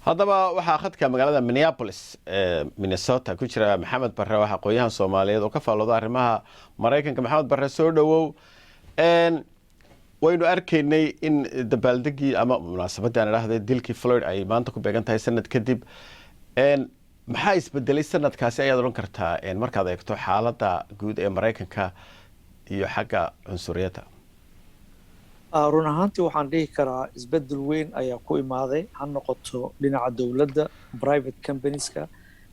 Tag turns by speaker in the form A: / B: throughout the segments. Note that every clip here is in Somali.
A: Haddaba waxaa khadka magaalada Minneapolis ee Minnesota ku jira Maxamed Barre, waa aqoon-yahan Soomaaliyeed oo ka faallooda arrimaha Maraykanka. Maxamed Barre, soo dhowow. Waynu arkaynay in dabaaldegii ama munaasabaddii aan idhaahday dilkii Floyd ay maanta ku beegan tahay sanad kadib. Maxaa isbedelay sanadkaasi ayaad odhan kartaa markaad eegto xaaladda guud ee Maraykanka iyo xagga cunsuriyadda?
B: Run ahaantii, waxaan dhihi karaa isbedel weyn ayaa ku imaaday, ha noqoto dhinaca dowladda, private companieska,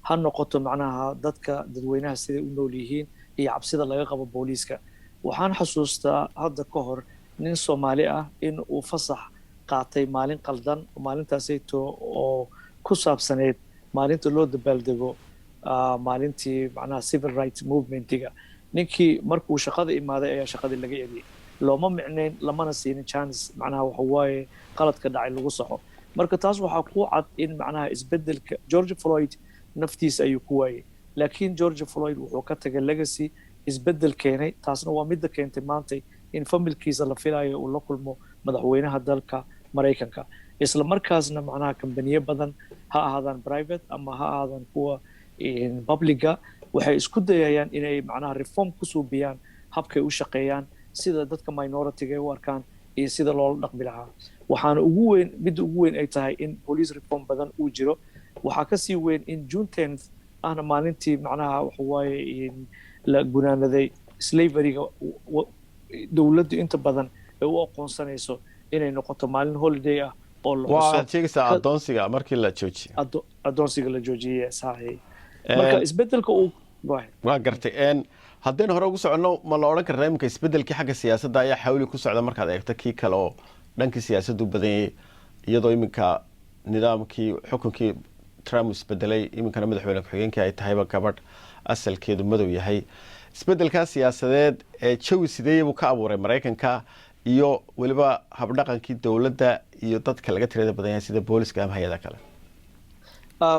B: ha noqoto macnaha dadka dadweynaha siday u nool yihiin iyo cabsida laga qabo booliiska. Waxaan xasuustaa hadda ka hor nin Soomaali ah in uu fasax qaatay maalin qaldan, maalintaasayto oo ku saabsaneyd maalinta loo dabaaldego maalintii macnaha civil rights movementiga. Ninkii markuu shaqada imaaday ayaa shaqadii laga eriyey. Looma micnayn, lamana siinin chance macnaha waxa waaye qaladka dhacay lagu saxo. Marka taas waxaa ku cad in macnaha isbedelka George Floyd naftiisa ayuu ku waayey, laakiin George Floyd wuxuu ka tagay legacy isbedel keenay. Taasna waa midda keentay maantay in familkiisa la filayo uu la kulmo madaxweynaha dalka Maraykanka. Isla markaasna macnaha kambaniyo badan, ha ahaadaan private ama ha ahaadaan kuwa publica, waxay isku dayayaan inay macnaha reform ku suubiyaan habkay u shaqeeyaan, sida dadka minority-ga ay u arkaan iyo sida loola dhaqmi lahaa. Waxaana ugu weyn, midda ugu weyn ay tahay in police reform badan uu jiro. Waxaa kasii weyn in June 10th ahna maalintii macnaha waxawaaye la gunaanaday slaveryga, dowladdu inta badan ay u aqoonsanayso inay noqoto maalin holiday ah oo la
A: xuso. Waxaad sheegaysaa adoonsiga markii la joojiyey.
B: Adoonsiga la joojiyey, saxay. Marka isbedelka uu
A: Waa gartay. Haddaynu hore ugu soconno, ma la odhan karnaa iminka isbedelkii xagga siyaasadda ayaa xawli ku socda markaad eegto kii kale oo dhankii siyaasaddu u badanyay, iyadoo iminka nidaamkii xukunkii Trump isbedelay, iminkana madaxweyne ku-xigeenkii ay tahayba gabadh asalkeedu madow yahay? Isbedelkaa siyaasadeed ee jawi sideeye buu ka abuuray Maraykanka iyo weliba habdhaqankii dowladda iyo dadka laga tirada badan yahay, sida booliska ama hay-ada kale?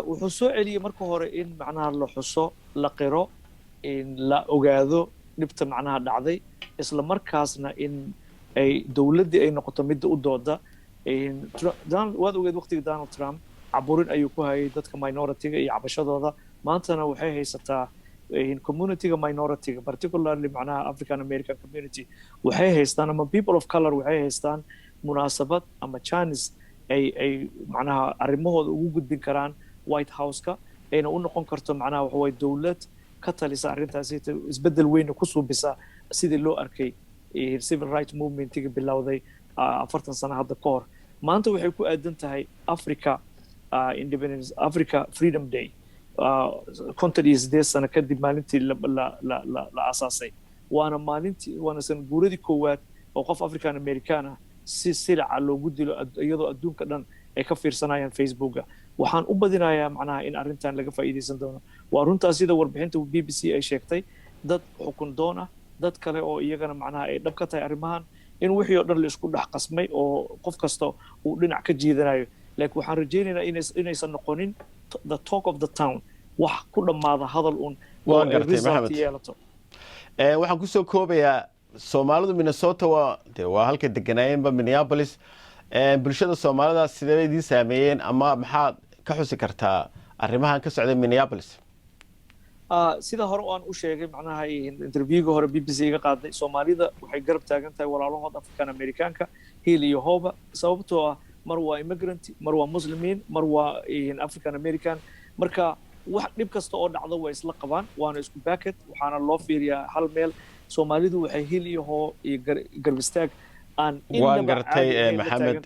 B: Wuxuu soo celiyey marka hore in macnaha la xuso, la qiro, in la ogaado dhibta macnaha dhacday, isla markaasna in ay dowladdii ay noqoto midda u dooda. Waad ogeed waqtigii Donald Trump caburin ayuu ku hayay dadka minority-ga iyo cabashadooda. Maantana waxay haysataa community-ga minority-ga, particularly macnaha African American community, waxay haystaan, ama people of color, waxay haystaan munaasabad ama chance ay macnaha arrimahooda ugu gudbin karaan White House-ka, ayna u noqon karto macnaha waxa waye dowlad ka talisa arrintaasi, isbeddel weynna ku suubisa sidii loo arkay civil rights movementiga bilowday 40 sano hadda ka hor. Maanta waxay ku aadan tahay Africa Independence, Africa Freedom Day, 58 sano kadib maalintii la aasaasay. Waana maalintii, waana san guuradii koowaad oo qof African American ah si silica loogu dilo iyadoo adduunka dhan ay ka fiirsanayaan Facebooka. Waxaan u badinayaa macnaha in arrintan laga faa'iidaysan doono. Waa runtaas sida warbixinta BBC ay sheegtay, dad xukun doon ah, dad kale oo iyagana macnaha ay dhab ka tahay arrimahan, in wixii oo dhan la isku dhex qasmay oo qof kasta uu dhinac ka jiidanayo. Laakiin waxaan rajaynaynaa inaysan noqonin the talk of the town, wax ku dhammaada hadal un.
A: Waan gartay, Maxamed.
B: Yeelato.
A: Waxaan kusoo koobayaa, Soomaalidu Minnesota waa de waa halkay deganaayeenba Minneapolis. Bulshada Soomaalida sidee bay idiin saameeyeen ama maxaad ka xusi kartaa arrimahan ka socday Minneapolis?
B: Sida hore aan u sheegay macnaha interviewga hore BBC iga qaaday, Soomaalida waxay garab taagan tahay walaalahood African Americaanka hiil iyo hooba, sababtoo ah mar waa immigrant, mar waa Muslimiin, mar waa African American. Marka wax dhib kasta oo dhacdo way isla qabaan, waana isku bucket, waxaana loo fiiriyaa hal meel. Soomaalidu waxay hiil iyo hoo iyo garab istaag aan
A: Waan gartay, Maxamed,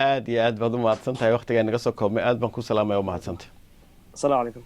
A: aad iyo aad baad u mahadsan tahay. Waqtigaa naga soo koobmay. Aad baan ku salaamaya, u mahadsantay.
B: Asalaamu calaykum.